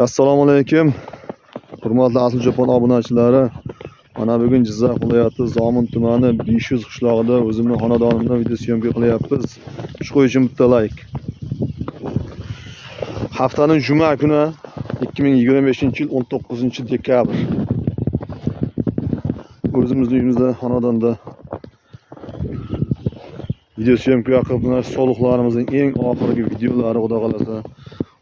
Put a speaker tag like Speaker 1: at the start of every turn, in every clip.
Speaker 1: Assalomu alaykum. Hurmatli Asl Cho'pon obunachilari. Mana bugun Jizzax viloyati Zomin tumani 500 qishlog'ida o'zimning xonadonimda video syomka qilyapmiz. Shu qo'y uchun bitta like. Haftaning juma kuni 2025-yil 19 dekabr. O'zimizning uyimizda, xonadonda video syomka qilib, mana soliqlarimizning eng oxirgi videolari, xudo xolasa.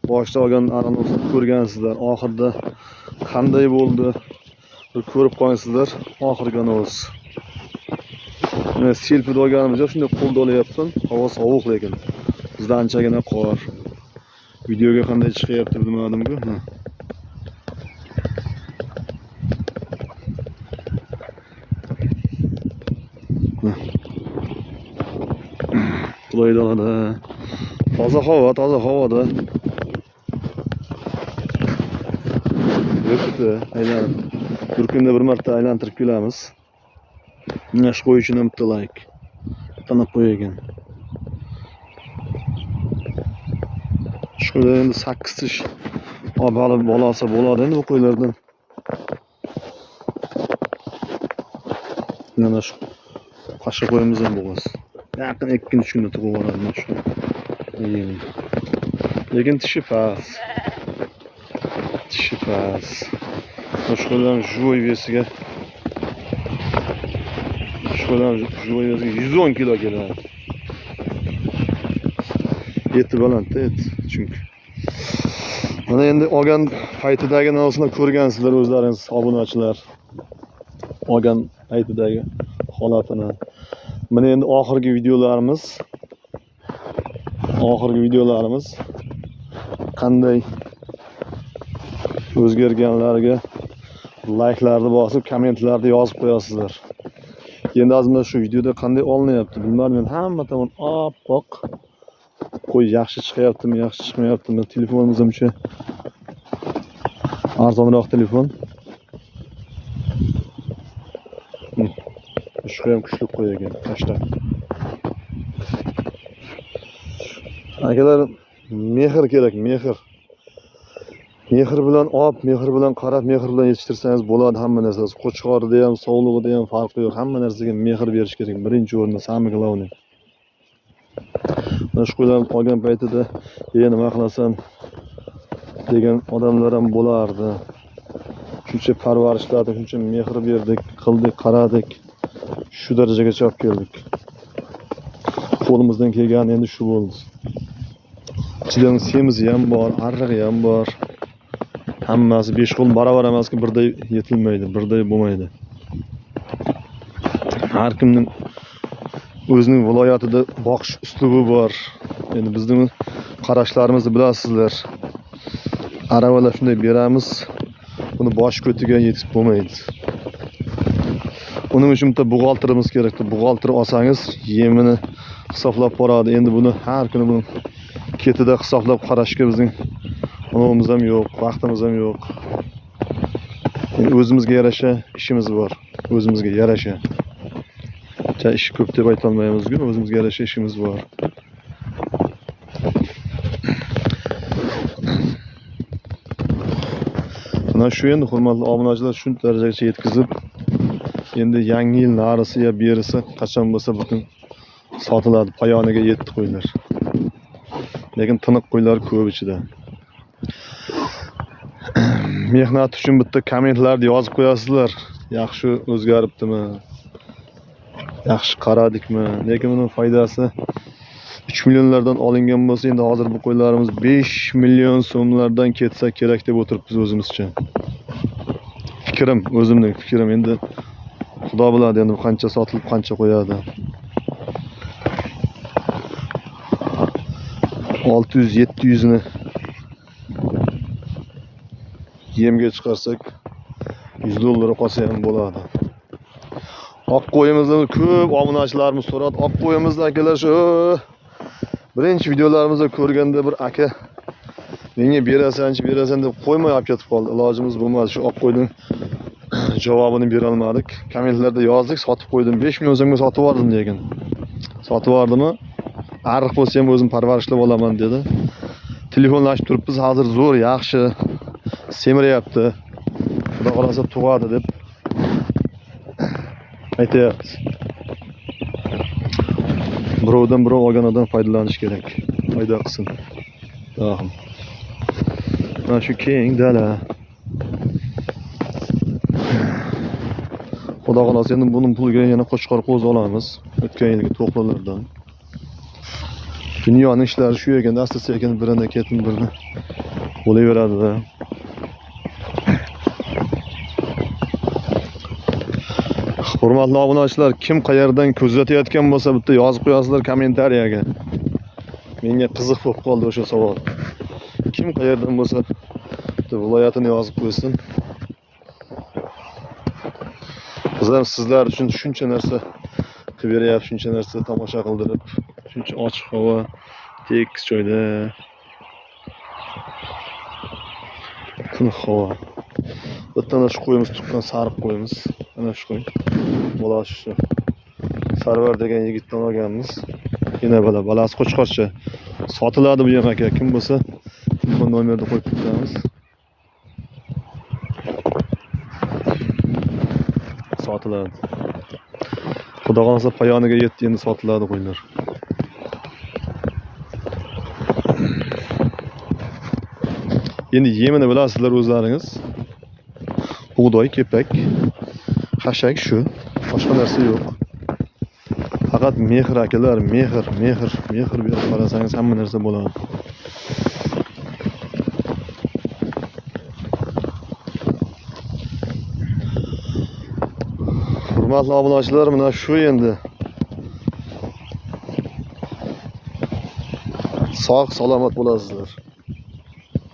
Speaker 1: Boshda olgan anonsni ko'rgansizlar, oxirida qanday bo'ldi bir ko'rib qo'yansizlar. Oxirgi anons. Mana selfida olganimiz yo'q, shunday qo'lda olyapman. Havo sovuq lekin. Bizda anchagina qor. Videoga qanday chiqyapti bilmadim-ku. Ha. Xudoy dalada. Toza havo, toza havoda. Yo'qdi, aylanib. Bir kunda bir marta aylantirib kelamiz. Mana shu qo'y uchun ham bitta like. Tanab qo'ygan. Shu qo'ylar endi 8 tish olib bolasi bo'ladi endi bu qo'ylardan. Mana shu qashqa qo'yimiz ham bo'lgan. Yaqin 2-3 kunda tug'ib oladi mana shu. Lekin tishi past. Tishi past. Shu qo'ylarning живой vesiga 110 kilo keladi. Eti balandda et chunki. Mana endi olgan paytidagi narsani ko'rgansizlar o'zlaringiz obunachilar. Olgan paytidagi holatini. Mana endi oxirgi videolarimiz. Oxirgi videolarimiz qanday o'zgarganlariga likelarni bosib, kommentlarni yozib qo'yasizlar. Endi hozir shu videoda qanday olinyapti bilmadim. Men hamma tomon oppoq. Qo'y yaxshi chiqyaptimi, yaxshi chiqmayaptimi? Telefonimiz hamcha arzonroq telefon. Shu ham kuchli qo'y ekan, tashlab. Akalar, mehr kerak, mehr. Mehr bilan olib, mehr bilan qarab, mehr bilan yetishtirsangiz bo'ladi hamma narsasi. Qo'chqorida ham, sovlig'ida ham farqi yo'q. Hamma narsaga mehr berish kerak. Birinchi o'rinda, самое главное. Mana shu qo'ylarni olgan paytida nima qilasan degan odamlar ham bo'lardi. Shuncha parvarishladik, shuncha mehr berdik, qildik, qaradik. Shu darajagacha olib keldik. Qo'limizdan kelgani endi shu bo'ldi. Ichidan semizi ham bor, arrig'i ham bor. Hammasi 5 qo'l barobar emaski, birday yetilmaydi, birday bo'lmaydi. Har kimning o'zining viloyatida boqish uslubi bor. Endi bizning qarashlarimizni bilasizlar. Aravalar shunday beramiz, buni bosh ko'tiga yetib bo'lmaydi. Uning uchun bitta buxgalterimiz kerakdi. Buxgalter olsangiz yemini hisoblab boradi. Endi buni har kuni buni ketida hisoblab qarashga bizning unimiz ham yo'q, vaqtimiz ham yo'q. Endi o'zimizga yarasha ishimiz bor. O'zimizga yarasha. Cha ish ko'p deb ayta olmaymiz-ku, o'zimizga yarasha ishimiz bor. Mana shu endi hurmatli obunachilar, shu darajagacha yetkazib, endi yangi yil narisi ya berisi qachon bo'lsa butun sotiladi. Poyoniga yetdi qo'ylar. Lekin tiniq qo'ylar ko'p ichida. Mehnat uchun bitta kommentlarni yozib qo'yasizlar. Yaxshi o'zgaribdimi? Yaxshi qaradikmi? Lekin buning foydasi 3 millionlardan olingan bo'lsa, endi hozir bu qo'ylarimiz 5 million so'mlardan ketsa kerak deb o'tiribmiz o'zimizcha. Fikrim, o'zimning fikrim. Endi Xudo biladi endi qancha sotilib, qancha qo'yadi. 600-700 ni yemga chiqarsak 100 dollar qolsa ham bo'ladi. Oq qo'yimizni ko'p obunachilarimiz so'radi. Oq qo'yimizni akalar shu birinchi videolarimizda ko'rganda bir aka menga berasanchi, berasan deb qo'ymay olib ketib qoldi. Ilojimiz bo'lmadi. Shu oq qo'yning javobini bera olmadik. Kommentlarda yozdik, sotib qo'ydim. 5 million so'mga sotib yubordim degan. Sotib yubordimi? Arriq bo'lsa ham o'zim parvarishlab olaman dedi. Telefonlashib turibmiz. Hozir zo'r, yaxshi. Semiryapti. Xudo xohlasa tug'adi deb aytyapti. Birovdan birov olganidan foydalanish kerak. Foyda qilsin. Ilohim. Mana shu keng dala. Xudo xohlasa endi buning puliga yana qo'chqor qo'zi olamiz. O'tgan yilgi to'qlilardan. Dunyoning ishlari shu ekan, asta sekin birini ketin birini bo'laveradi-da. Hurmatli obunachilar, kim qayerdan kuzatayotgan bo'lsa, bitta yozib qo'yasizlar kommentariyaga. Menga qiziq bo'lib qoldi o'sha savol. Kim qayerdan bo'lsa, bitta viloyatini yozib qo'ysin. Biz ham sizlar uchun shuncha narsa qilib beryapmiz, shuncha narsa tomosha qildirib, shuncha ochiq havo, tekis joyda. Tiniq havo. Bitta ana shu qo'yimiz tuqqan sariq qo'yimiz. Ana shu qo'y. Bolasi shu. Sarvar degan yigitdan olganmiz. Yana bola, balasi qo'chqorcha. Sotiladi bu ham aka. Kim bo'lsa telefon nomerini qo'yib ketamiz. Sotiladi. Xudo xohlasa poyoniga yetdi, endi sotiladi qo'ylar. Endi yemini bilasizlar o'zlaringiz. Bug'doy, kepak, xashak shu. Boshqa narsa yo'q. Faqat mehr akalar, mehr, mehr, mehr berib qarasangiz hamma narsa bo'ladi. Hurmatli obunachilar, mana shu endi. Sog' salomat bo'lasizlar.